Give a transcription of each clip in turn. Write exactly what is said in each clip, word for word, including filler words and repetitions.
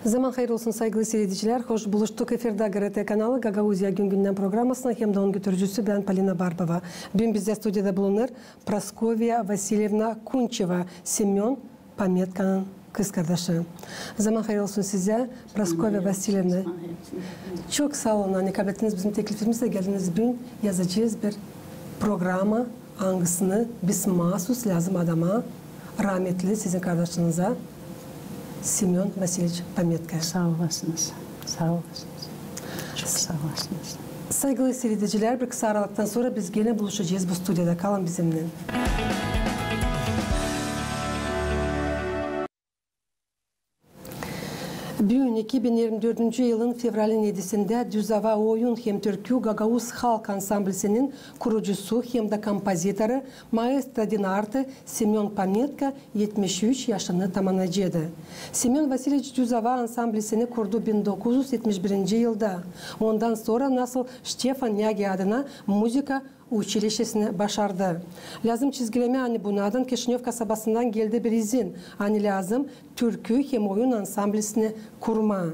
Zaman hayır olsun, saygılı siiredicilär. Hoş buluştuk. Efirdä GRT kanalı, Gagauziya gün-gündän programasına hem dä onun götürücüsü bän, Polina Barbova. Büün bizdä studiyada bulunêr Praskovya Vasilyevna Kunçeva, Semön Pametkanın kızkardaşı. Zaman hayır olsun sizä, Praskovya Vasilyevna. Çok saa olun, ani kablettiniz bizim teklifimizi da geldiniz. Büün yazacez bir programa, angısını biz maasuz lääzım adama, rametli sizin kardaşınıza, Semön Vasilyeviç Pametka. Saa olasınız. Saa olasınız. Çok saa olasınız. Saygılı siiredicilär, bir kısa aralıktan sora biz genä buluşacez bu studiyada. Kalın bizimnän. Büün, iki bin irmi dördüncü yılın fevralin edisindä, Düz ova oyun hem türkü gagauz halk ansamblisinin kurucusu hem dä kompozitoru, maestro din artı Semön Pametka etmiş üç yaşını tamannayacaktı. Semön Vasilyeviç Düz ova ansamblisini kurdu bin dokuz üz etmiş birinci yılda. Ondan sora nasıl Štefan Nagi adına muzıka uçilişçesini başardı. Lääzım çizgilemää, ani bunadan Kişinöv kasabasından geldi bir izin, ani lääzım türkü hem oyun ansamblisini kurmaa.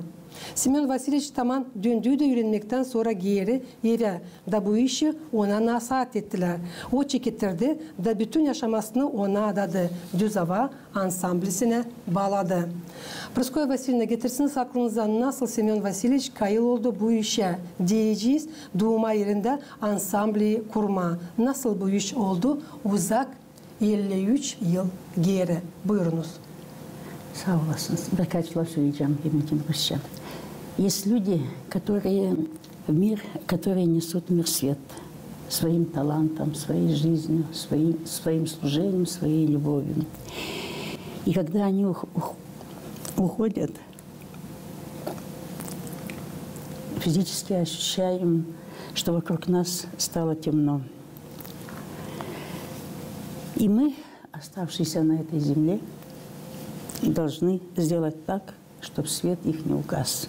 Semön Vasilyeviç taman döndü dä üürenmektän sora geeri evä, da bu işi ona nasaat ettilär. O çekettirdi da bütün yaşamasını ona adadı, Düz ova ansamblisinä baaladı. Praskovya Vasilyevna, getirsiniz aklınıza, nasıl Semön Vasilyeviç kayıl oldu bu işä, deyecez, duuma erindä ansambli kurmaa. Nasıl bu iş oldu uzak elli üç yıl geeri? Buyurunuz. Saa olasınız. Birkaç laf söleyecäm, benim için rusça. Есть люди, которые в мир, которые несут в мир свет своим талантом, своей жизнью, своим, своим служением, своей любовью. И когда они ух-, ух-, уходят, физически ощущаем, что вокруг нас стало темно. И мы, оставшиеся на этой земле, должны сделать так, чтоб свет их не угас.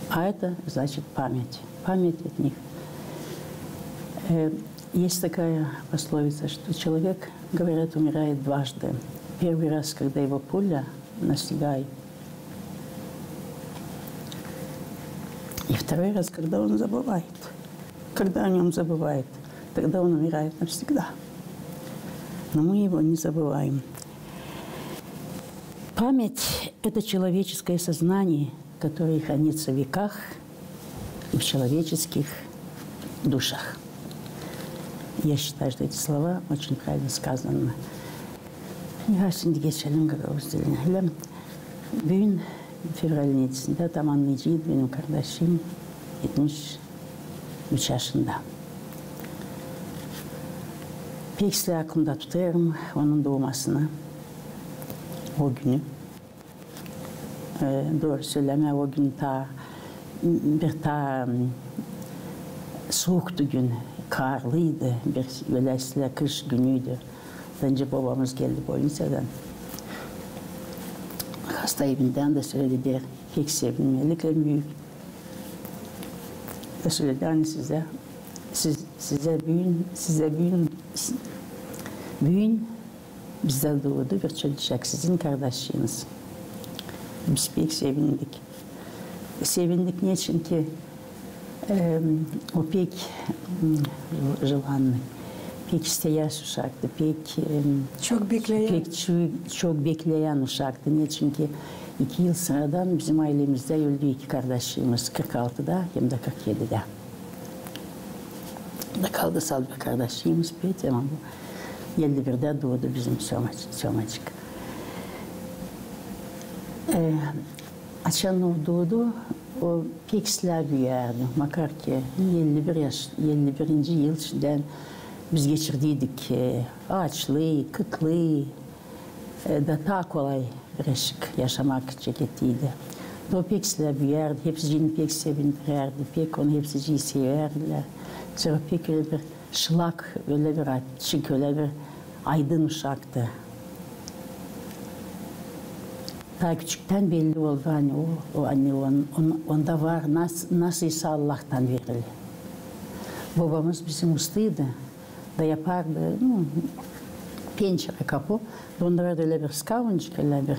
А это значит память. Память от них. Э, есть такая пословица, что человек, говорят, умирает дважды. Первый раз, когда его пуля настигает, и второй раз, когда он забывает. Когда о нём забывают, тогда он умирает навсегда. Но мы его не забываем. Память — это человеческое сознание, которое хранится в веках и в человеческих душах. Я считаю, что эти слова очень правильно сказаны. Ya, şimdi geçelim gagauz dilinä. Ölä, büün fevralin edisindä tamannayacez benim kardaşım etmiş üç yaşında. Pek islää aklımda tutêrım onun duumasını, o günü. E, dooru sölemää, o gün taa, bir taa, m, suuktu gün, karlıydı, bir ölä islää kış günüydü. Nicä bobamız geldi bolniţadan, hasta evindän, da söledi, deer, pek sevinmelik en büük. Da söledi, ani sizä, siz, sizä büün, sizä büün, büün bizdä duudu bir çocuk, sizin kardaşınız. Biz pek sevindik. Sevindik, neçinki, em, o pek, m, jılannıy, pek isteyäs uşaktı, pek, em, çok bekleyän, pek ço-, çok bekleyän uşaktı. Neçinki iki yıl sıradan bizim aylemizdä öldü iki kardaşımız, kırk altıda hem dä kırk edidä. Da kaldı salt bir kardaşımız Petya, ama bu elli birdä duudu bizim Semaç-, Semaçık. E, açan o duudu, o pek islää büüyärdi. Makar ki elli bir yaş, elli birinci yıl şindän biz geçirdiydik, e, aaçlıı, kıtlıı, e, da taa kolay birazcık yaşamak çekettiydi. Da o pek islää büüyärdi, hepsicini pek sevindirärdi, pek onu hepsicii sevärdilär. Sora pek ölä bir şılak, ölä bir açık, ölä bir aydın uşaktı. Taa küçüktän belli oldu, ani o, o, ani on-, on-, onda var nas-, nasıl sa Allahtan verili. Bobamız bizim ustaydı. Da yapardı, nu, pençere, kapu. Da onda vardı ölä bir skauncik, ölä bir,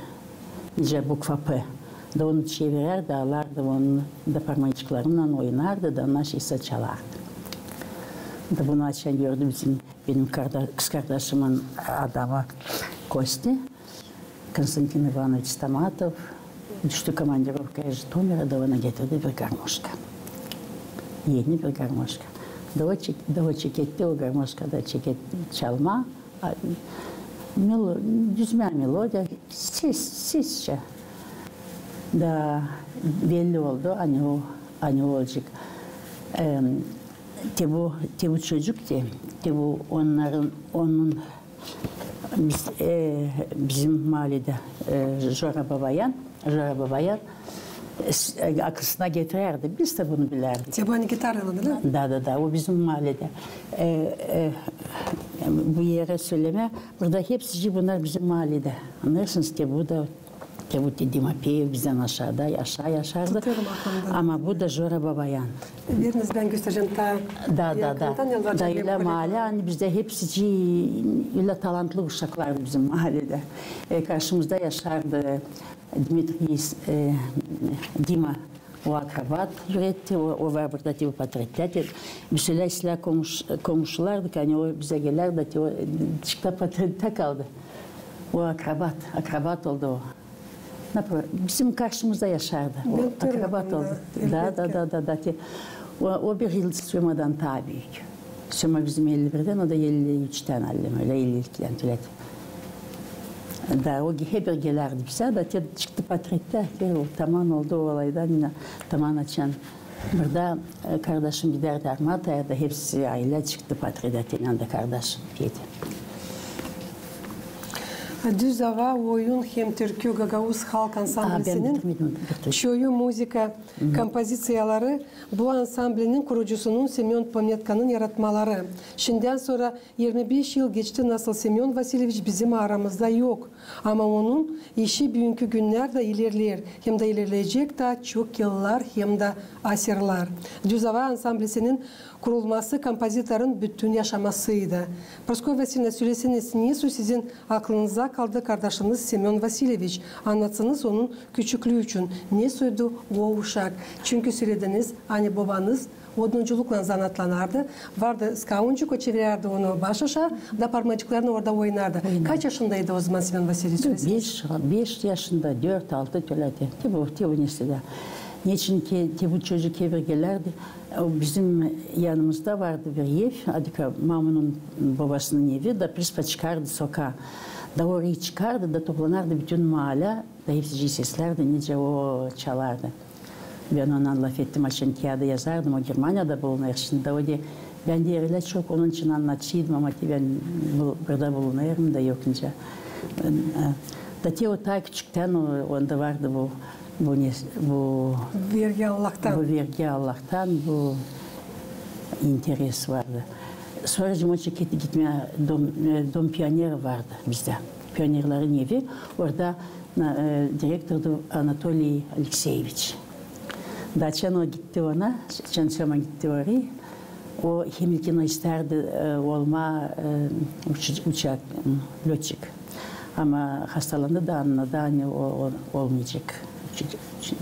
nicä bukva P. Da onu çevirärdi, alardı onu da parmacıklarınnan oynardı da nasılsa çalardı. Da bunu açan gördü bizim, benim karda-, kızkardaşımın adamı Kosti, Konstantin İvanoviç Stamatov, düştü komandirovkaya Jitomira, da ona getirdi bir garmoşka. Eni bir garmoşka. Da o çek-, da o çeketti o garmoşkada, çeketti çalmaa. A, melo-, düzmää melodiya, ses, sesçä. Da belli oldu, ani o, ani o olacek. Em, te bu, te bu çocuk te, te bu onnarın, onun, biz, e, bizim maalidä, e, Jora Babayan, Jora Babayan, e, s-, e, akısına getirärdi. Biz dä bunu bilärdik. Te bu ani gitaraylan, dä mi? Da, da, da. O bizim maalidä. E, e, bu erä sölemää, burada hepsicii bunnar bizim maalidä. Annêêrsınız, te bu da, te bu te Dima Peev bizdän aşaada, aşaa yaşardı. Tutêrım aklımda. Ama bu da Jora Babayan. Veriniz, bän gösterecäm taa yakından. Da, da, da. Da ölä maalä, ani bizdä hepsicii ölä talantlı uşaklardı bizim maalidä. E, karşımızda yaşardı Dmitriy, e, Dima, o akrobat üretti, o, o var burada te bu portrettä. Biz ölä islää komuş-, komuşulardık, ani o bizä gelärdi, te o, e, çıktı portrettä kaldı. O akrobat, akrobat oldu o. Napro-, bizim karşımızda yaşardı. O akrobat oldu. Da, da, da, da, da, te, o, o bir yıl Sömadan taa büük. Söma bizim elli birdän, o da elli üçtän, allem ölä, elli ikidän tölä. Da o ge-, hep bir gelärdi bizä, da te çıktı portrettä, te o taman oldu o olaydan, yine taman açan. Burada, e, kardaşım gidärdi Armataya, da hepsi aylä çıktı portrettä, te yanında kardaşım, Fedä. Düz ava, oyun hem türkü gagauz halk ansamblinin çoyu muzıka kompoziţiyaları bu ansamblinin kurucusunun Semön Pometkanın yaratmaları. Şindän sora irmi beş yıl geçti, nasıl Semön Vasilyeviç bizim aramızda yok. Ama onun işi büünkü günnerdä ilerleer, hem dä ilerleyecek taa çok yıllar, hem dä asırlar. Düz ava ansamblinin kurulması kompozitorun bütün yaşamasıydı. Proskoya Vasilevna, söleseniz, nesoy sizin aklınızda kaldı kardaşınız Semön Vasilyeviç? Annatsınız onun küçüklüü için, nesoydu o uşak? Çünkü sölediniz, ani bobanız odunculuklan zanaatlanardı. Vardı skauncuk, o çevirärdi onu baş aşaa, da parmacıklarını orada oynardı. Kaç yaşındaydı o zaman Semön Vasilyeviç, söleseniz? Beş, beş yaşında, dört, altı, tölä te. Te bu, te bu nesnedä. Neçin ki, te bu çocuk hep bir gelärdi. O bizim yanımızda vardı bir ev, adika mamunun bobasının evi, da prispa çıkardı sokaa. Da orayı çıkardı, da toplanardı bütün maalä, da hepsicii seslärdi, nicä o çalardı. Bän onunnan lafettim, açan kiyada yazardım, o Germaniyada bulunêr şindi. Da o deer, bän deer ölä çok onun için annadıydım, ama te bän bu-, burada bulunêrım da yok nicä. Bän, e, da te o taa küçüktän o, onda vardı bu, bu ne, bu vergi Allahtan. Bu vergi Allahtan, bu interes vardı. Sora o çeketti gitmää, dom, e, dom pionera vardı bizdä. Pionerlerin evi, orada na-, e, direktordu Anatoliy Alekseyeviç. Da açan o gitti ona, açan Söma gitti orayı, o hem ilkin o istärdi, e, olmaa, e, uç-, uçak, m, lötçik. Ama hastalandı da annadı, ani o, o olmayacek uç-, uç-,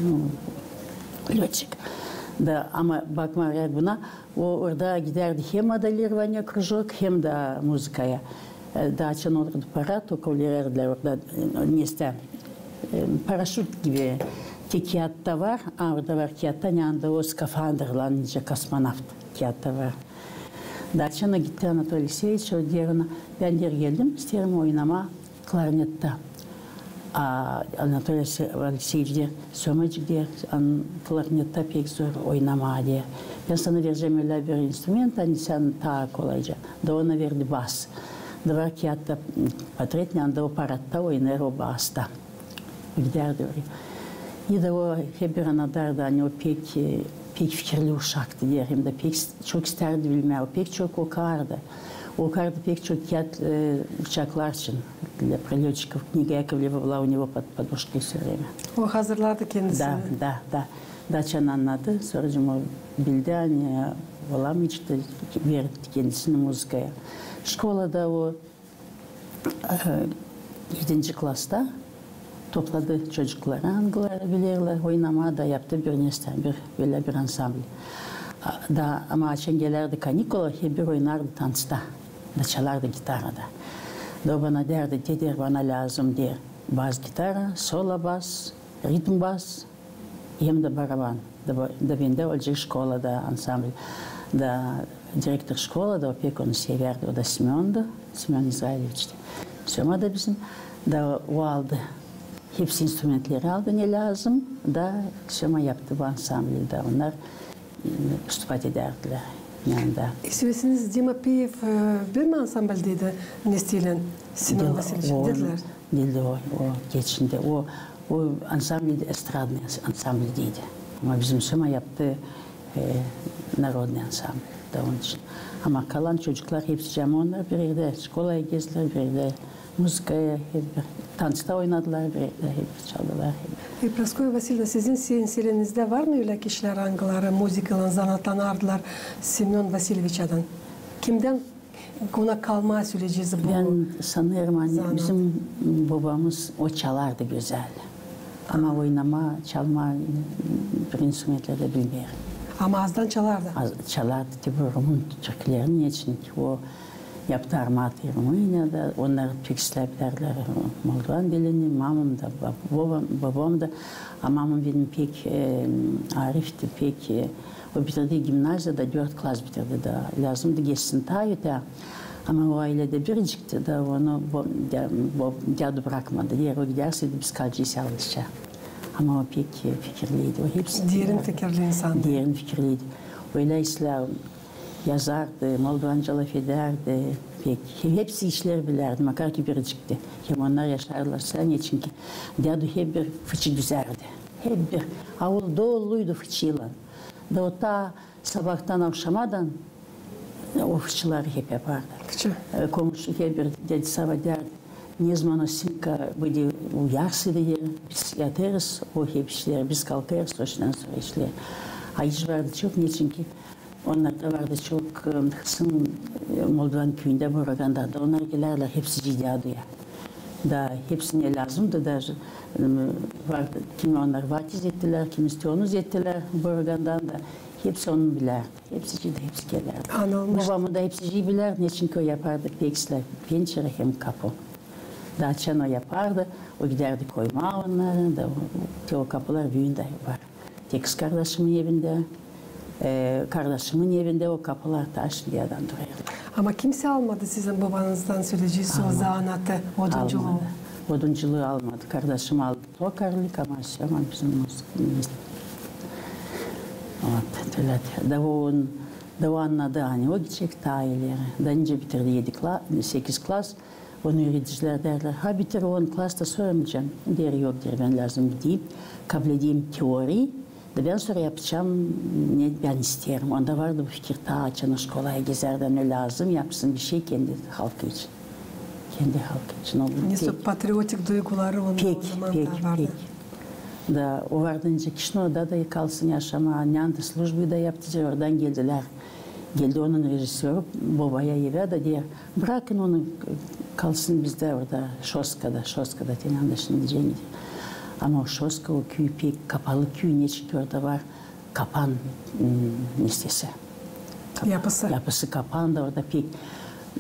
m, lötçik. Da, ama bakmayarak buna, o orada gidärdi hem modelirovaniyä krujok, hem dä muzıkaya. E, da açan olurdu paraat, okul verärdilär orada, e, nesnä, e, paraşüt gibi. Te kiyatta var, a, orada var kiyatta, ani anda o skafandrlan, nicä kosmonavt kiyatta var. Da açan o gitti Anatoliy Alekseyeviç, o deer ona, bän deer geldim, isteerim oynamaa klarnettä. A Anatoliy Alekseyeviç deer, Sömacık deer, an-, klarnettä pek zor oynamaa deer. Bän sana verecäm ölä bir instrument, ani sän taa kolayca. Da ona verdi bas. Da var kiyatta, m, portret, ani anda o paraatta oynêêr o basta. Gidärdi orayı. Ya da o hep bir annadardı, ani o pek, e, pek fikirli uşaktı deer, hem dä pek s-, çok istärdi bilmää, o pek çok okardı. Okardı pek çok kiyat, e, uçaklar için. Для пролётчиков, книга Якова Львова была у него под подушкой всё время. O hazırlardı kendisini. Da, da, da. Da açan annadı, sora o bildi, ani olamayacek, da verdi kendisini muzıkaya. Şkolada o, e, edinci klasta Topladı çocukları, angıları bilerlär oynamaa, da yaptı bir nesä, bir, bölä bir ansambl. A, da, ama açan gelärdi kanikula, hep bir oynardı tansta. Da çalardı gitarada. Da o bana därdi, deer, bana lääzım, deer, bas-gitara, solo-bas, ritm-bas, hem dä baraban. Da, da bendä olacek şkolada ansambl. Da direktor şkolada, o pek onu sevärdi, o da Semöndu, Semön İzrailoviç. Sema da bizim, da o aldı. Hepsi instrumentleri aldı, ne lääzım, da Sema yaptı bu ansambli, da onnar, e, vıstupat edärdilär yanında. E, sölesin, Dima Piyev, e, bir mi ansambldeydi nesä ilän, Semön Vasilyeviç? Diil o, o geçindi. O, o ansambl estradnıy ansambldeydi. Ama bizim Sema yaptı, e, narodnıy ansambl da onun için. Ama kalan çocuklar hepsi, ama onnar bir erdä şkolaya gezdilär, bir erdä muzıkaya, hep bir tansta oynadılar, bir erdä hep çaldılar. E, Praskoya Vasilievna, sizin se-, serilerizdä var mı ölä kişilär, angıları muzıkaylan zanaatlanardılar Semön Vasilyeviçädän? Kimdän ona kalmaa söleyecez bu zanaat? Bän sanêrım, ani bizim bobamız, o çalardı gözäl. Ama oynamaa, çalmaa bir instrumentlerdä bilmeerim. Ama azdan çalardı. Az çalardı, te bu rumun türkülerini, neçin ki o yaptı armatı Rumıniyada, onnar pek islää bitärdilär moldovan dilini, mamam da, bab-, bobam, bobam da. A mamam benim pek, e, arifti, pek, e, o bitirdi gimnaziyada, dört klas bitirdi da. Lääzımdı geçsin taa ötää. Ama o ayledä biricikti da, onu bo-, dä-, bo-, dädu brakmadı. Deer, o gidärsä, biz kalacez yalnızca. Ama o pek, e, fikirliydi. O hepsi derin fikirli insandı. Derin fikirliydi. Ölä islää yazardı, moldovanca lafedärdi. Pek, he-, hepsi işleri bilärdi, makar ki biricikti. Hem onnar yaşardılar sän, çünkü dädu hep bir fıçı düzärdi. Hep bir. Aul doluydu fıçıylan. Da o taa sabaadan avşamadan, e, o fıçıları hep yapardı. Fıçı. E, komuşu hep bir dedi, sabaa därdi, ne zaman o Simka bıdı uyarsın, deer, biz yatêrız, o hep işleer, biz kalkêrız, o iştän sora işleer. A iş vardı çok, neçin ki onnarda vardı çok, e, hısım, e, moldovan küüyündä, Borogandanda. Onnar gelärdilär hepsicii däduya. Da hepsinä lääzımdı, da, e, vardı, kimi onnar vatiz ettilär, kimi stionuz ettilär Borogandanda. Hepsi onu bilärdi. Hepsicii dä hepsi gelärdi. Anılmış. Bobamı da hepsicii bilärdi, neçin ki o yapardı pek islää pençerä hem kapu. Da açan o yapardı, o gidärdi koymaa onnarı, da o, te o kapular büün dä var. Te kızkardaşımın evindä, e, kardaşımın evindä o kapular taa şindi dä durêr. Ama kimsey almadı sizin bobanızdan, söleyecez, o zanaatı, odunculuuu? Almadı. Odunculuuu almadı. Kardaşım aldı tokarlık, ama Sema bizim muzıkist. Вот, tölä. Da o, da o annadı, ani o gidecek taa ileri. Da nicä bitirdi edi kla-, sekiz klas, onu üüredicilär deerlär, ha, bitir on klas da, sora mı gidecäm? Deer, yok, deer, bän lääzım gideyim, kabledeyim teoriyi, da bän sora yapacam, ne bän isteerim. Onda vardı bu fikir, taa açan o şkolaya gezärdi, ani lääzım yapsın bişey kendi halkı için. Kendi halkı için. O bir nesä pek patriotik duyguları onun pek, o zamanda pek, vardı. Pek. Da o vardı nicä Kişinövda da kalsın yaşamaa, neandä slujbayı da yaptı, oradan geldilär. Geldi onun rejissöru bobaya evä da deer, brakın onu, kalsın bizdä orada Şoskada, Şoskada, te neandä şindi cengi. Ama o Şoska, o küü pek kapalı küü, neçin ki orada var kapan, m, nesä. Kap-, yapısı. Yapısı kapan da orada pek.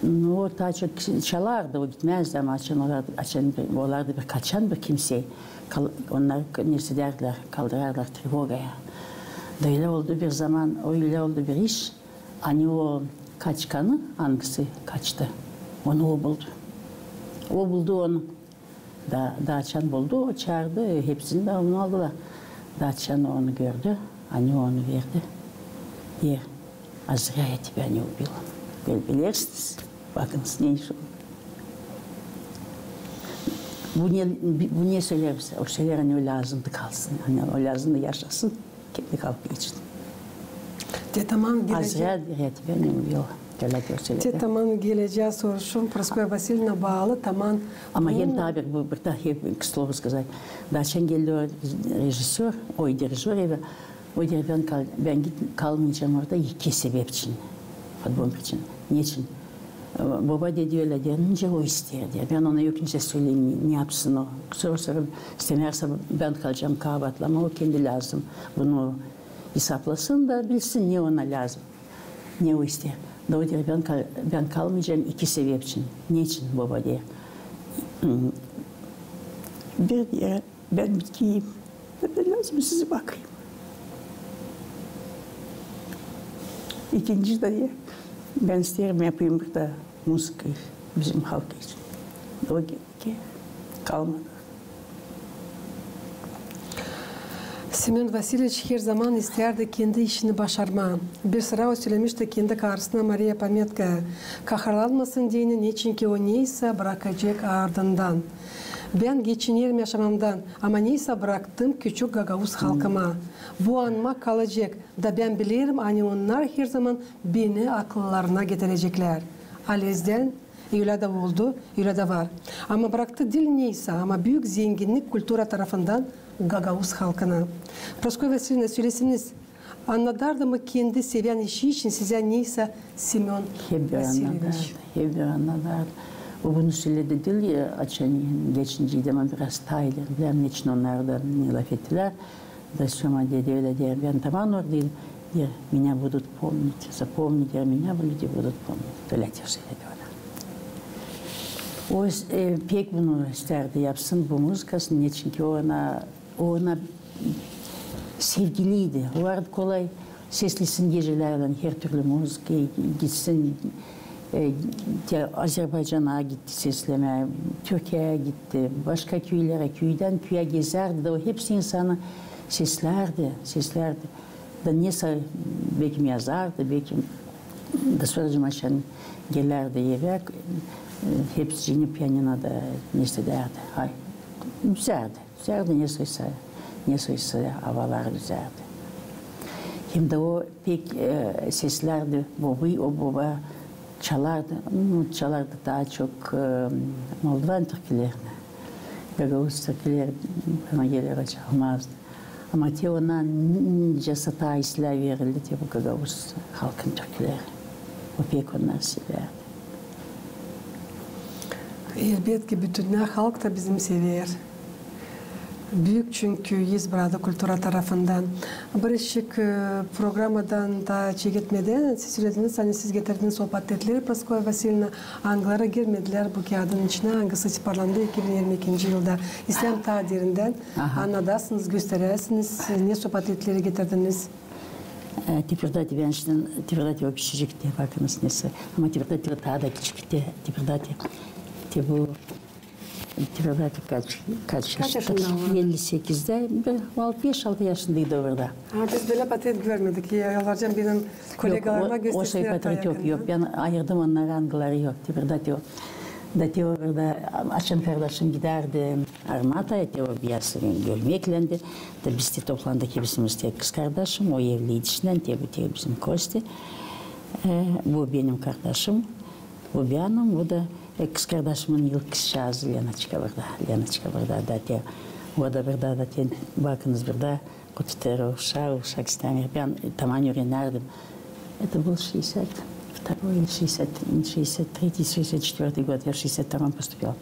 Nu, o taa çok çalardı, o gitmäzdi, ama açan olardı, açan bir, olardı bir kaçan bir kimsey, kal-, onnar nesä därdilär, kaldırardılar trevogaya. Da ölä oldu bir zaman, o ölä oldu bir iş, ani o kaçkanı, angısı kaçtı, onu o buldu. O buldu onu. Da, da açan buldu, o çaardı, hepsini dä onu aldılar. Da açan onu gördü, ani onu verdi. Deer, а зря я тебя не убила. Bili-, bilersiniz, bakınız, ne iş oldu. Bu ne, bu ne söleer bize? O söleer, ani o lääzımdı kalsın, ani o lääzımdı yaşasın. Kendi halkı için. Te taman gelecä-, а зря я тебя не убила. Te taman gelecää soruşum, Proskoya Vasilievna, baalı taman. Ama hem taa bir, bu, burada hep, к слову сказать, da açan geldi o rejissör, o dirijör evä, o deer, bän kal-, bän git-, kalmayacam orada iki sebep için. По двум причинам. Neçin? Boba dedi ölä, deer, nicä o isteer, deer. Bän ona yok nicä söleyim, ne yapsın o. Sora, sora istämärsä, bän kalacam kabaatlı, ama o kendi lääzım bunu isaplasın da bilsin, ne ona lääzım, ne o isteer. Da o deer, bän kal-, bän kalmayacam iki sebep için. Neçin, boba, deer. Bir, deer, bän bitkiyim. Bän lääzım sizi bakayım. İkinci dä, deer, bän isteerim yapayım burada muzıka bizim halk için. O ki kalmadı. Semön Vasilyeviç herzaman istärdi kendi işini başarmaa. Bir sıra o sölemişti kendi karısına Mariya Pametkaya, kaharlanmasın deyni, neçinki o neysä brakacek ardından. Bän geçinerim yaşamamdan, ama neysä braktım küçük gagauz halkıma. Bu anmak kalacek, da bän bilerim, ani onnar herzaman beni akıllarına getireceklär. Alezdän ölä dä oldu, ölä dä var. Ama braktı diil neysä, ama büük zenginnik kultura tarafından gagauz halkına. Proskoya Vasilyevna, söleseniz, annadardı mı kendi sevän işi için sizä neysä Semön Vasilyeviç? Hep bir annadardı, hep bir annadardı. O bunu söledi diil ya, açan geçinciydi, ama biraz taa ileri, bilmäm neçin onnar da ne lafettilär. Da Sema dedi ölä, deer, bän taman oradaydım, deer, меня будут помнить, запомнят, deer, меня люди будут помнить. Ölä deer söledi ona. O, e, pek bunu istärdi yapsın, bu muzıkasını, neçinki ona, ona sevgiliydi. O vardı kolay seslesin gecelerlän hertürlü muzıka, gitsin, e, te Azerbaycana gitti seslemää, Türkiyeyä gitti, başka küülerä, küüdän küüyä gezärdi, da o hepsi insanı seslärdi, seslärdi. Da nesä bekim yazardı, bekim da sora açan gelärdi evä, e, hepsicini pianinoda nesä därdi. Ay, üzärdi. Üzärdi, ne soysa, ne soysa avalar üzärdi. Hem dä o pek, e, seslärdi bobayı, o boba çalardı, nu, çalardı taa çok, e, moldovan türkülerini. Gagauz türküleri bana geler o çalmazdı. Ama te ona nicä taa islää verildi, te bu gagauz halkın türküleri. O pek onnarı sevärdi. Elbetki, bütünnä halk ta bizim sever. Büük çünkü iz braktı kultura tarafından. Biricik, e, programadan da çeketmedän siz sölediniz, ani siz getirdiniz o portretleri, Proskoya Vasilyevna, angıları girmedilär bu kiyadın içinä, angısı çıparlandı iki bin irmi ikinci yılda. İsteerim taa derindän annadasınız, gösteräsiniz, ne o portretleri getirdiniz. E, te burada te bän şindän, te burada te o küçücük te, bakınız nesä. Ama te burada te o taa da küçük te, te burada te, te bu, te burada te kaç, kaç yaşında? Elli sekizdä, bir altı, beş-altı yaşındaydı o burada. Ha, biz bölä portret görmedik. Ya, yollarcan benim kollegalarıma gösterdiler. Yok, o, o soy portret yok, yok. Bän ayırdım onnarı, angıları yok. Te burada te o. Da te o burada, açan kardaşım gidärdi Armataya, te o biraz ölmää eklendi. Da biz te toplandık hepsimiz, te kızkardaşım, o evliydi şindän, te bu, te bizim Kosti. E, bu benim kardaşım, bu bän, bu da, e, kızkardaşımın ilk kızçaazı Lenaçka burada, Lenaçka burada, da te, o da burada, da te, bakınız burada, Kutu tırı, uşak, uşak istämeer. Bän taman üürenärdim. Это был шестьдесят второй или шестьдесят, шестьдесят третий, шестьдесят четвёртый год, я в шестьдесят втором поступила.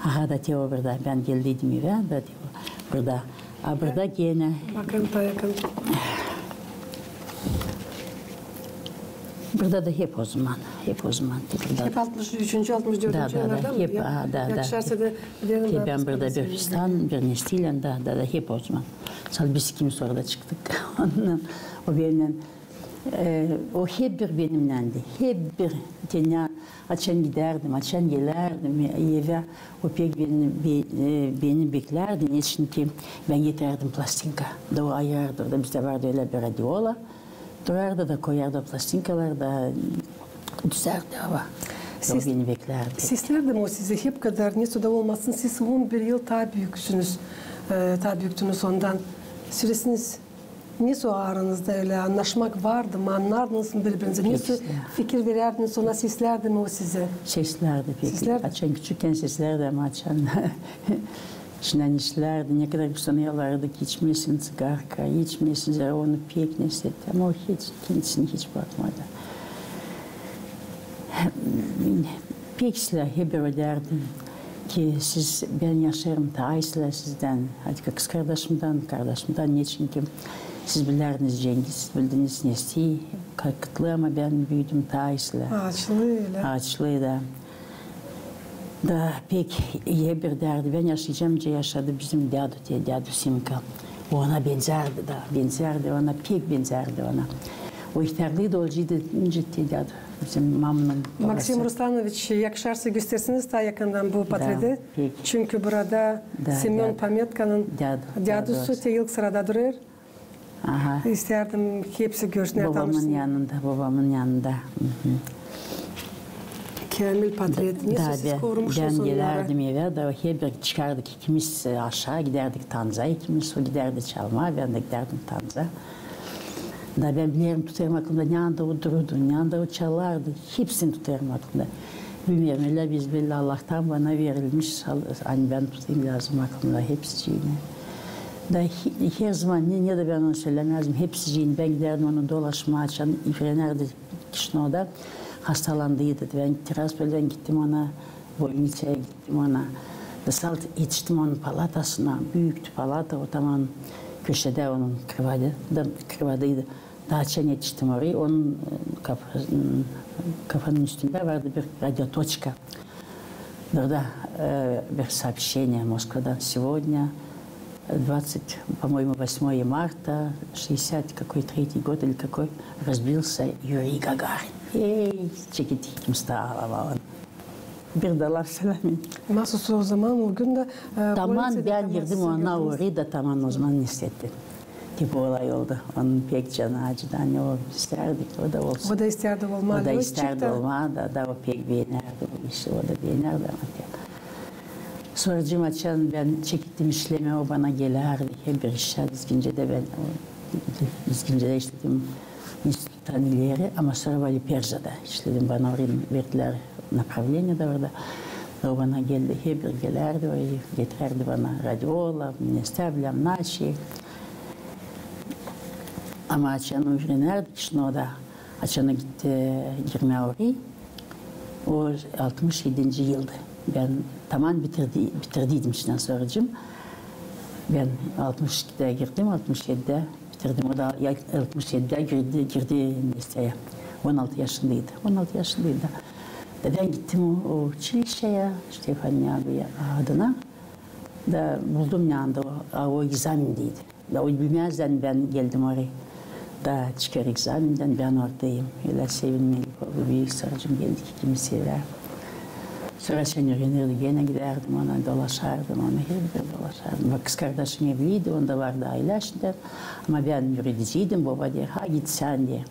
Aha, da te o burada, bän geldiydim evä, da te o burada. A burada genä. Bakın, bakın. Burada da hep o zaman, hep o zaman. Hep altmış üçüncü, altmış dördüncü yıllarda mı? Da, da, hep, aha, da, da. Te bän burada bir fistan, bir nestilän, da, da, da, hep o zaman. Sal biz ikimiz orada çıktık. Ondan, o benimnän, e, o hep bir benimnändi. Hep bir, te ne, açan gidärdim, açan gelärdim evä, o pek beni, be-, e, beni beklärdi. Neçinki bän getirärdim plastinka. Da o ayırardı, orada bizdä vardı ölä bir radiola. Durardı da koyardı plastinkaları da düzärdi ava. O beni beklärdi. Seslärdi mi o sizi hep kadar, ne sodä olmasın, siz on bir yıl taa büüksünüz, e, taa büüktünüz ondan. Söleseniz, ne so aranızda ölä annaşmak vardı mı, annardınız mı biri-birinizä? Ne so fikir verärdiniz ona, seslärdi mi o sizi? Seslärdi pek. Seslärdi. Açan küçükkän seslärdi, ama açan şindän işlärdi, ne kadar bu sana yalvarırdı ki, içmesin tsigarka, içmesin, zerä onu pek neset etti. Ama o hiç, kendisini hiç bakmadı. Pek islää, herbir ödärdim ki siz, bän yaşêêrım taa islää sizdän, hadi kızkardaşımdan, kardaşımdan, neçin ki siz bilärdiniz cengi, siz bildiniz nesä korkutlu, ama bän büüdüm taa islää. Aaçlıı ölä. Aaçlıı da. Da pek herbir därdi. Bän yaşayacam, nicä yaşadı bizim dädu, te dädu Simka. O ona benzärdi da, benzärdi ona, pek benzärdi ona. O ihtärlıı da olaceydı, nicä te dädu, bizim mamanın babası. Maksim Ruslanoviç, yakışarsa gösterseniz taa yakından bu portreti. Çünkü burada Semön Pametkanın dädusu te ilk sırada durêr. Aha. İstärdim, hepsi görsün, tanısın. Bobamın yanında, bobamın yanında. Hı-hı. Käämil portret. Nesoy siz korumuşsunuz onnarı? Bän gelärdim evä, da herbir çıkardık ikimiz, e, aşaa, gidärdik tanıza ikimiz. O gidärdi çalmaa, bän dä gidärdim tanıza. Da bän bilerim, tutêrım aklımda, ne anda o dururdu, ne anda o çalardı. Hepsini tutêrım aklımda. Bilmeerim, ölä biz bellä Allahtan bana verilmiş, al-, ani bän tutayım lääzım aklımda hepsicini. Da he-, herzaman ne, ne dä bän onu sölämäzdim, hepsicini, bän gidärdim onu dolaşmaa, açan üürenärdi Kişinövda, hastalandıydı. Bän Tiraspoldan gittim ona, bolniţaya gittim ona. Da salt etiştim onun palatasına, büüktü palata, o taman köşedä onun krıvadı, da krıvadıydı. Da açan etiştim orayı, onun, e, kaf-, m, kafanın üstündä vardı bir радиоточка. Orada, e, bir сообщение Moskvadan: «Сегодня, двадцать, по-моему, восьмое марта, шестьдесят какой, третий год или какой, разбился Юрий Гагарин». Ey, çekettik ikimiz taa alamaadan. Bir dä laf sölämedik. Nasıl o zaman, o gün dä, e, taman bän girdim ona orayı da, taman o zaman ne istedim. Ki bu olay oldu. Onun pek canı acıdı, ani o istärdi, o da olsun. O da istärdi olmaa lёtçik da. O da istärdi olmaa da, da o pek beenärdi o işi, o da beenärdi ama pek. Sora açan bän çekettim işlemää, o bana gelärdi. Herbir işä dizgincedä bän, o, dizgincedä işledim. Tan ileri, ama sora Valiperzada işledim. Bana orayı verdilär, направление da orada. O bana geldi, herbir gelärdi, orayı getirärdi bana radiola, ne isteer, bilmäm, naşi. Ama açan üürenärdi Kişinövda, açan o gitti girmää orayı, o altmış edinci yıldı. Bän taman bitirdi-, bitirdiydim iştän soracım. Bän altmış ikidä girdim, altmış edidä bitirdim. O da ya-, altmış edidä girdi, girdi üniversiteyä. On altı yaşındaydı. On altı yaşındaydı. Da bän gittim o, o uçilişeyä, Ştefan Neagoya adına. Da buldum ne anda o, a o egzamendeydi. Da o bilmäzdän bän geldim orayı. Da çıkêr egzamendän, bän oradayım. Ölä sevinmelik oldu, büük soracım, geldik ikimiz evä. Sora açan üürenärdi, genä gidärdim ona, dolaşardım ona, herbir dolaşardım. Bak, kızkardaşım evliydi, onda vardı aylä işindä. Ama bän üürediciydim, boba deer, ha, git sän, deer.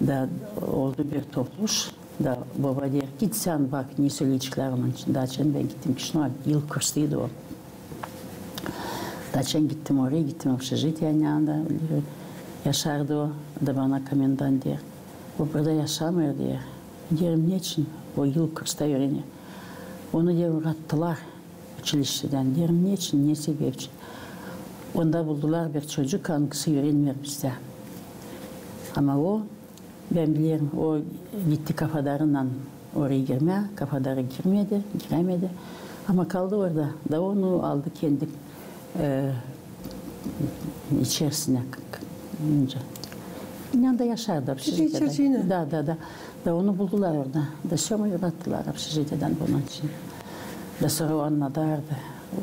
Da oldu bir topluş, da boba deer, git sän bak, ne söleyeceklär onun için. Da açan bän gittim Kişinöva, yıl kurstaydı o. Da açan gittim orayı, gittim общежитие, ani anda yaşardı o. Da bana komendant deer, o burada yaşamêêr, deer. Deerim, neçin? O yıl kursta üürener. Onu, deer, attılar uçilişedän. Deerim, neçin, ne sebep için? Onda buldular bir çocuk, angısı üürenmeer bizdä. Ama o, bän bilerim, o gitti kafadarınnan orayı girmää, kafadarı girmedi, girämedi. Ama kaldı orada. Da onu aldı kendi, e, içerisinä, k-, k-, ne anda yaşardı, общежитиедä. İçerçiinä. Da, da, da. Da onu buldular orada. Da sora attılar общежитиедän bunun için. Da sora o annadardı. O,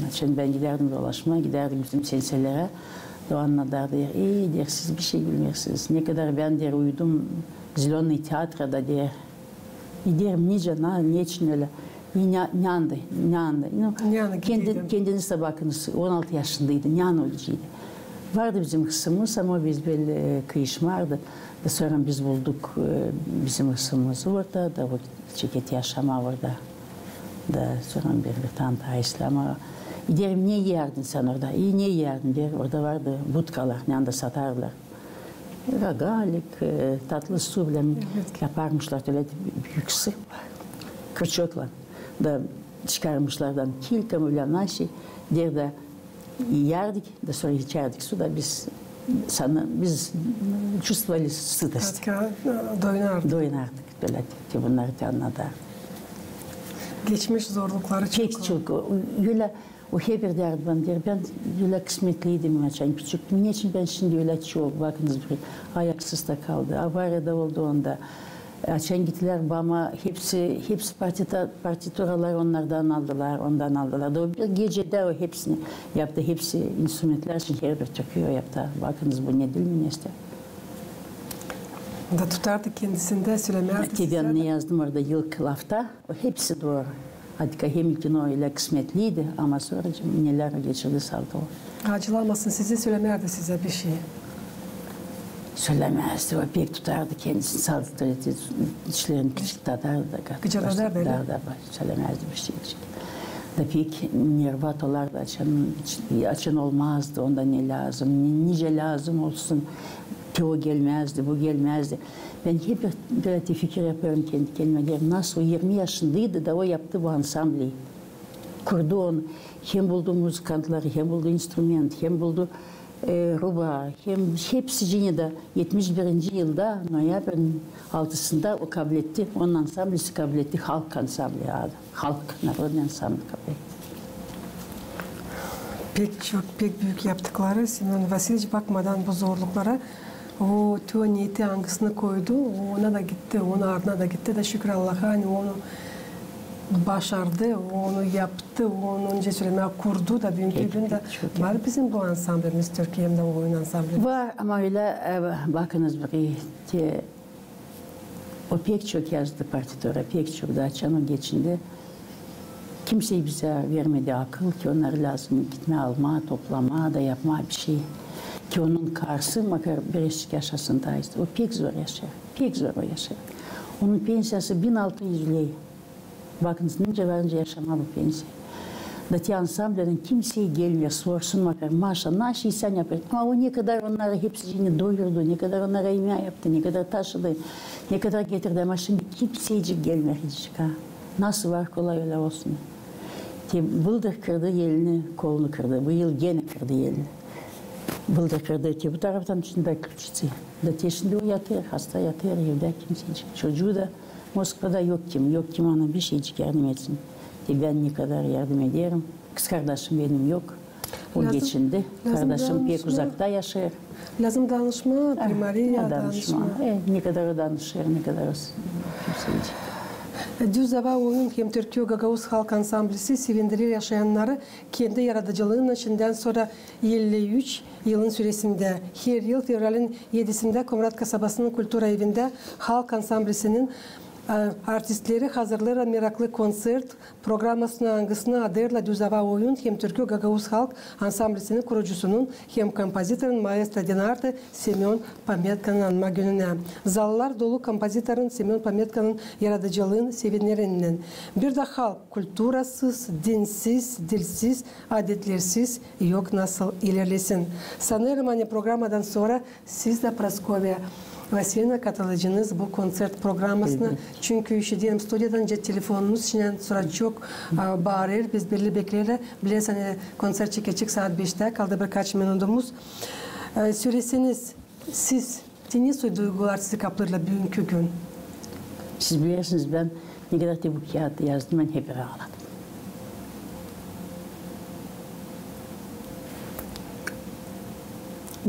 açan bän gidärdim dolaşmaa, gidärdik bizim senselerä. Da o annadardı, deer, ey, deer, siz bişey bilmeersiniz. Ne kadar bän, deer, uyudum Zelönnöy teatrada, deer. E, deerim, nicä, na-, neçin ölä? E, ne, ne anda, ne anda? Ne anda, kendiniz dä bakınız, on altı yaşındaydı, ne anda öleceydi? Vardı bizim hısımız, ama biz bölä, e, kıyışmardık. Da sora biz bulduk, e, bizim hısımızı orada, da o çeketti yaşamaa orada. Da sora bir, bir tanta islää, ama, e, deerim, ne iyärdin sän orada? E, ne iyärdin, deer, orada vardı budkalar, ne anda satardılar. Rogalik, e, tatlı su bilä yaparmışlar, ölä büük su, крючокlan. Da çıkarmışlar oradan kilka, bilä naşi, deer, da iyärdik, da sora içärdik su, da biz sana, biz чувствовали сытость. Doyunardık. Doyunardık. Bölä te, te bunnarı te annadarım. Geçmiş zorlukları çok. Pek çok. O, ölä, o herbir därdi bana deer, bän ölä kısmetliydim, açan küçük. Neçin bän şindi ölä çok, bakınız, bir ayaksız da kaldı. Avariya da oldu onda. Açan gittilär bana, hepsi, hepsi partita-, partituraları onnardan aldılar, ondan aldılar. Da o bir gecedä o hepsini yaptı, hepsi instrumentlär için herbir türküyü o yaptı. Bakınız, bu ne diil mi, nestä. Da tutardı kendisindä, sölemärdi sizä. Te bän ne yazdım orada ilk lafta, o hepsi dooru. Adika hem ilkin o ölä kısmetliydi, ama sora nelär o geçirdi, saldı o. Acılamasın sizä, sölemärdi sizä bişey. Sölämäzdi, o pek tutardı kendisini, saldı, dişlerini küçük tadardı da, gıcırdadardı, öyle? Da, da, sölämäzdi bişeycik. Da pek nervat olardı, açan, açan olmazdı, onda ne lääzım, ne, nicä lääzım olsun, te o gelmäzdi, bu gelmäzdi. Bän hep bir, bir fikir yapêrım kendi kendimä, deerim, nasıl o irmi yaşındaydı da o yaptı bu ansambli. Kurdu onu, hem buldu muzıkantları, hem buldu instrument, hem buldu, e, ruba, hem hepsicini dä etmiş birinci yılda, noyabrinin altısında o kabletti, onun ansamblisi kabletti, halk ansambli adı. Halk, narodnıy ansambl kabletti. Pek çok, pek büük yaptıkları Semön Vasiliç, bakmadan bu zorluklara, o tüo niyeti angısını koydu, o ona da gitti, onun ardına da gitti da şükür Allaha, ani onu başardı, onu yaptı, onu, nicä sölemää, kurdu da büünkü gün dä var bizim bu ansamblimiz, Türkiye'nin dä oyun ansambli. Var, ama ölä, e, bakınız, bir te, o pek çok yazdı partitura, pek çok, da açan o geçindi. Kimsey bizä vermedi akıl, ki onnarı lääzım gitmää almaa, toplamaa da yapmaa bişey. Ki onun karısı makar birecik yaşasın taa. O pek zor yaşêêr, pek zor o yaşêêr. Onun pensiyası bin altı üz ley. Bakınız, nicä var nicä yaşamaa bu pensiya. Da te ansamblidän kimsey gelmeer, sorsun makar: Maşa, naşey sän yapêrsın? Ama o ne kadar onnarı hepsicini doyurdu, ne kadar onnara imää yaptı, ne kadar taşıdı, ne kadar getirdi. Ama şindi kimseycik gelmeer hiç, ha. Nasıl var kolay ölä olsun. Te bıldır kırdı elini, kolunu kırdı. Bu yıl genä kırdı elini. Bıldır kırdı te bu taraftan, şindi dä külçesi. Da te şindi o yatêr, hasta yatêr evdä, kimseycik. Çocuu da Moskvada yok kim, yok kim ona bişeycik yardım etsin. Te bän ne kadar yardım ederim. Kızkardaşım benim yok. O geçindi. Kardaşım pek uzakta yaşêêr. Lääzım danışmaa, primariyaya danışmaa. E, ne kadar o danışêr, ne kadar o s-, kimseycik. Düz ava oyun hem türkü gagauz halk ansamblisi sevindirer yaşayannarı kendi yaradıcılıınnan şindän sora elli üç yılın süresindä. Her yıl fevralin edisindä Komrat kasabasının kultura evindä halk ansamblisinin, e, artistleri hazırlêêrlar meraklı konţert programmasını, angısını adêrlar Düz ava oyun hem türkü gagauz halk ansamblisinin kurucusunun hem kompozitorun, maestro din artı Semön Pametkanın anma gününä. Zallar dolu kompozitorun Semön Pametkanın yaradıcılıın sevinerinnän. Bir dä halk kulturasız, dinsiz, dilsiz, adetlersiz yok nasıl ilerlesin. Sanêrım, ani programmadan sora siz dä, Praskovya Vasilyevna, katılacınız bu konţert programmasına. Elbetki. Çünkü işiderim studiyadan, nicä telefonunuz şindän sora çok, a, baarêr, biz belli bekleerlär. Bilersiniz, ani konţert çekecek saat beştä, kaldı birkaç minudumuz. E, söleseniz, siz te ne soy duygular sizi kaplêêrlar büünkü gün? Siz bilersiniz, bän ne kadar te bu kiyatı yazdım, bän hep bir aaladım.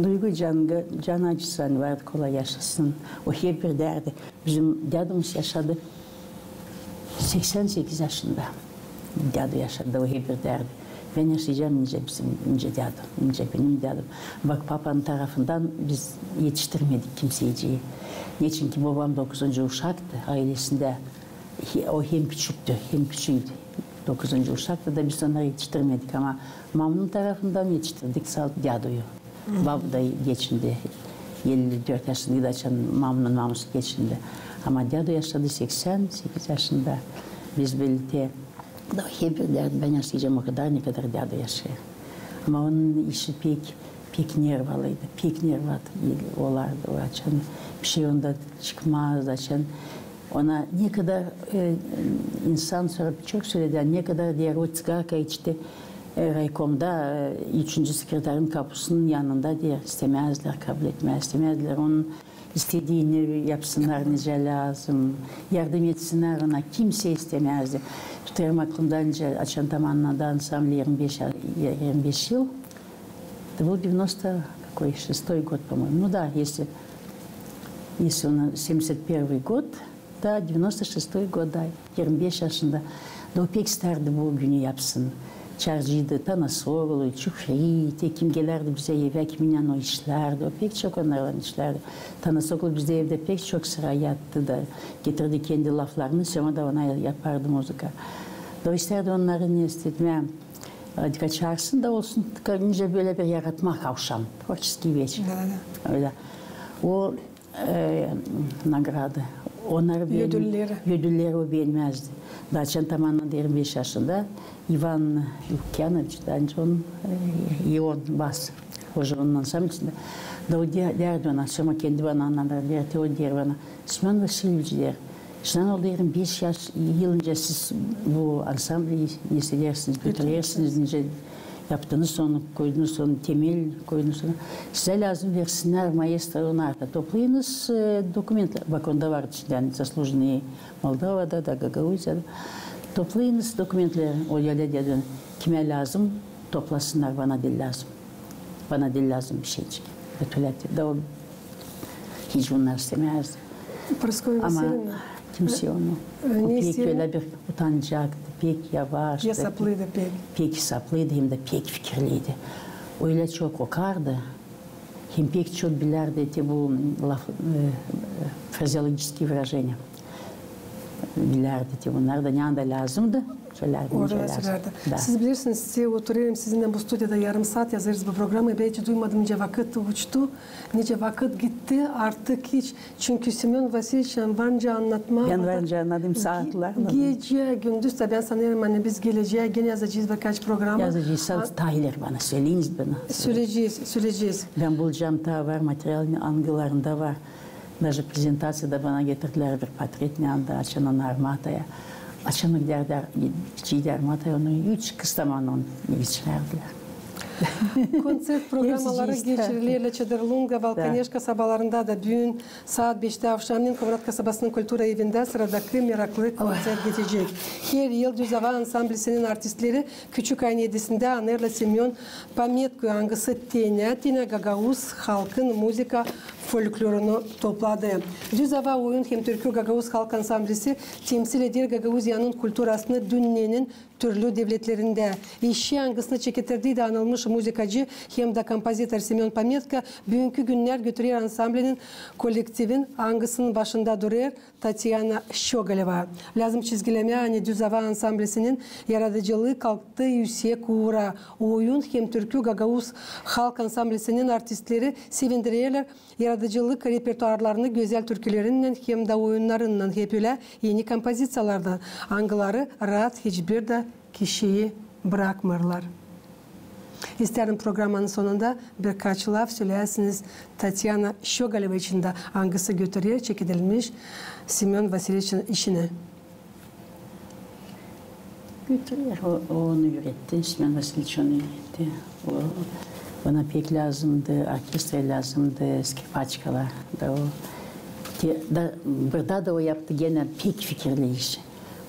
Duygu can, can acısı, ani var, kolay yaşasın. O hep bir därdi. Bizim dädumuz yaşadı seksän sekiz yaşında. Dädu yaşadı, o hep bir därdi. Bän yaşayacam nicä bizim, nicä dädu, nicä benim dädum. Bak, papanın tarafından biz etiştirmedik kimseyciyi. Neçinki bobam dokuzuncu uşaktı aylesindä. He-, o hem küçüktü, hem küçüydü. Dokuzuncu uşaktı da biz onnarı etiştirmedik, ama mamunun tarafından etiştirdik salt däduyu. Baba da geçindi. Elli dört yaşındaydı, açan mamunun mamusu geçindi. Ama dädu yaşadı seksän sekiz yaşında. Biz bölä te, da hep bir därdi, bän yaşayacam o kadar, ne kadar dädu yaşêêr. Ama onun işi pek, pek nervalıydı, pek nervat olardı o, açan bişey onda çıkmazdı, açan ona ne kadar, e, insan sora çok söledi, ne kadar, deer, o tsigarka içti, e, raykomda, e, üçüncü sekretarın kapusının yanında deer, istämäzdilär, kabul etmää istämäzdilär. Onun istediini yapsınnar nicä lääzım, yardım etsinnär ona, kimsey istämäzdi. Tutêrım aklımda nicä açan tamannandı ansambl irmi beş, irmi beş yıl. Это был девяносто какой, шестой год, по-моему. Ну да, если, если он семьдесят первый год, да, девяносто шестой год, да, irmi beş yaşında. Da o pek istärdi bu günü yapsın. Çaarcıydı Tanasoglu, Çuhri, te kim gelärdi bizä evä, kiminnän o işlärdi. O pek çok onnarlan işlärdi. Tanasoglu bizdä evdä pek çok sıra yattı da getirdi kendi laflarını, Sema da ona yapardı muzıka. Da o istärdi onnarı ne istetmää, e, çaartsın da olsun, ka-, nicä bölä bir yaratmak avşam, творческий вечер. Da, da. Ölä. O, e, nagrada. Onnarı beğen-, ödülleri o beğenmäzdi. Da açan tamannandı irmi beş yaşında, İvan Lukyanıç, da nicä onun, e, İvan bas, hoca onun ansamblindä. Da o deer, deerdi ona, Sema kendi bana annadêr, deer, te o deer bana, Semön Vasilyeviç, deer, şundan oldu irmi beş yaş, yıl nicä siz bu ansambli ne isteersiniz, götürersiniz, nicä yaptınız onu, koydunuz onu, temel koydunuz onu. Sizä lääzım versinnär maestro Leonardo. Toplayınız, e, dokumentlär. Bak, onda var içindä, yani, заслуженные Moldovada da, Gagauziyada. Toplayınız dokumentlär, o ölä deer, kimä lääzım, toplasınnar, bana diil lääzım. Bana diil lääzım bişeycik. Ötülä deer. Da o hiç onnar istämäzdi. Ama kimsey onu. O pek ölä bir utancaktı, pek yavaştı. Esaplıydı pek. Pek esaplıydı, hem dä pek fikirliydi. Ölä çok okardı, hem pek çok bilärdi te bu laf, e, фразеологические выражения. Bilärdi te bunnar da, ne anda lääzımdı, sölärdi, nicä lääzım. Da. Siz bilersiniz, siz oturêrım sizinnän bu studiyada yarım saat, yazêrız bu programayı, bän hiç duymadım, nicä vakıt uçtu, nicä vakıt gitti, artık hiç. Çünkü Semön Vasilyeviç var nicä annatmaa. Bän var nicä annadım, saatlär. Gecä, gündüz da bän sanêrım, ani biz gelecää genä yazacez birkaç programa. Yazacez, saatlär bana söleyiniz bana. Söleyecez, söleyecez. Bän bulacam, taa var material, angılarında var. Даже презентацияда bana getirdilär bir portret, ne anda açan onu Armataya. Açan o gidärdi, gideceydi Armataya, onu üç kız tamannandı onu geçirärdilär. Koncert programaları geçirilerlär Çadırlunga, Valkaneş kasabalarında da. Büün saat beştä avşamneyin Komrat kasabasının kultura evindä sıradakı meraklı koncert geçecek. Her yıl Düz ava ansamblisinin artistleri Küçük Aynı Edisindä anêrlar Semön Pametkoyu, angısı tenä-tenä gagauz halkın muzıka folklorunu topladı. Düz ava oyun hem türkü gagauz halk ansamblisi temsil eder Gagauziyanın kulturasını dünnenin türlü devletlerindä. İşi, angısını çekettirdiydi anılmış muzıkacı hem dä kompozitor Semön Pametko, büünkü günnär götürer ansamblinin kollektivin, angısının başında durêr Tatyana Şogaleva. Lääzım çizgilemää, ani Düz ava ansamblisinin yaradıcılıı kalktı üüsek uura. Oyun hem türkü gagauz halk ansamblisinin artistleri sevindirerlär yaradıcılık repertuarlarını gözäl türkülerinnän hem dä oyunnarınnan, hep ölä eni kompoziţiyalardan, angıları raat hiçbir dä kişiyi brakmêêrlar. İstärin programanın sonunda birkaç laf söleyäsiniz Tatyana Şogaleva için dä, angısı götürer çekedilmiş Semön Vasilyeviçin işini. Götürer. O, o onu üüretti, Semön Vasilyeviç onu üüretti. O, ona pek lääzımdı, orkestra lääzımdı, skripaçkalar. Da o, te, da, burada da o yaptı genä pek fikirli iş.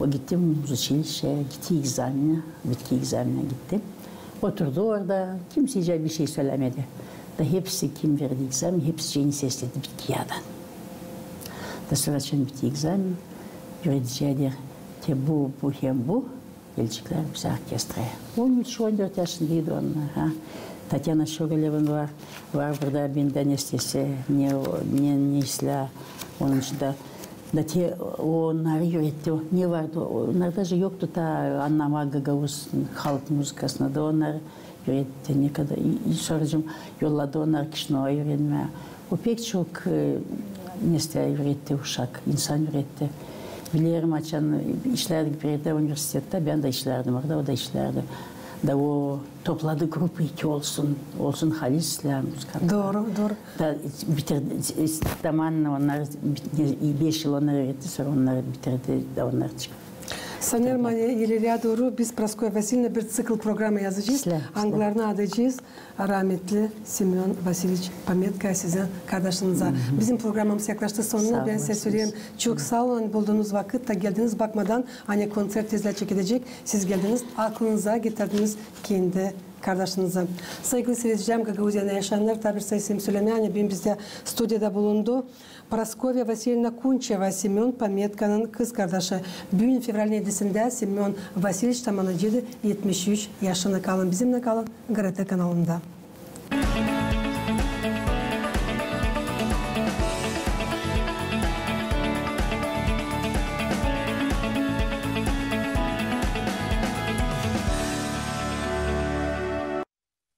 O gitti muzuçilişeyä, gitti egzamenä, bitki egzamenä gitti. Oturdu orada, kimseycä bişey sölämedi. Da hepsi, kim verdi egzamen, hepsiceyni sesledi bitki yadan. Da sora açan bitti egzamen, üüredicä deer, te bu, bu hem bu geleceklär bizim orkestraya. On üç, on dört yaşındaydı onnar, ha. Tatyana Şogaleva var, var burada bendän istesä, ne, ne, ne islää, onun için da Da te, onnarı üüretti, o, ne vardı, onnar daje yoktu taa annamaa gagauz halk muzıkasını, da onnarı üüretti, ne kadar i-, i-, sora yolladı onnarı Kişinöva üürenmää. O pek çok, e, nestä üüretti uşak, insan üüretti. Bilerim, açan, e, işlärdik bir erdä universitettä, bän dä işlärdim orada, o da işlärdi. Da o topladı grupayı ki olsun, olsun halis islää muzıkantar. Dooru, dooru. Da bitirdi, zaman onnar bit-, beş yıl onnarı üüretti, sora onnarı bitirdi, da onnar çıktı. Sanêrım, ani ileriyä dooru biz Praskovya Vasilyevnaylan bir ţikl programa yazacez, angılarını adayacez rahmetli Semön Vasiliç Pametkaya, sizin kardaşınıza. Bizim programamız yaklaştı sonuna. Bän sizä söleerim çok saa olun, ani buldunuz vakıt da geldiniz, bakmadan, ani konţert tezlää çekilecek, siz geldiniz, aklınıza getirdiniz kendi kardaşınızı. Saygılı siiredicilär, Gagauziyanın yaşayanları, taa bir sayı isteerim sölemää, ani büün bizdä studiyada bulundu Praskovya Vasilyevna Kunçeva, Semön Pametkanın kızkardaşı. Büün, fevralin edisindä, Semön Vasiliç tamanecêydi etmiş üç yaşını. Kalın bizimnän, kalın GRT kanalında.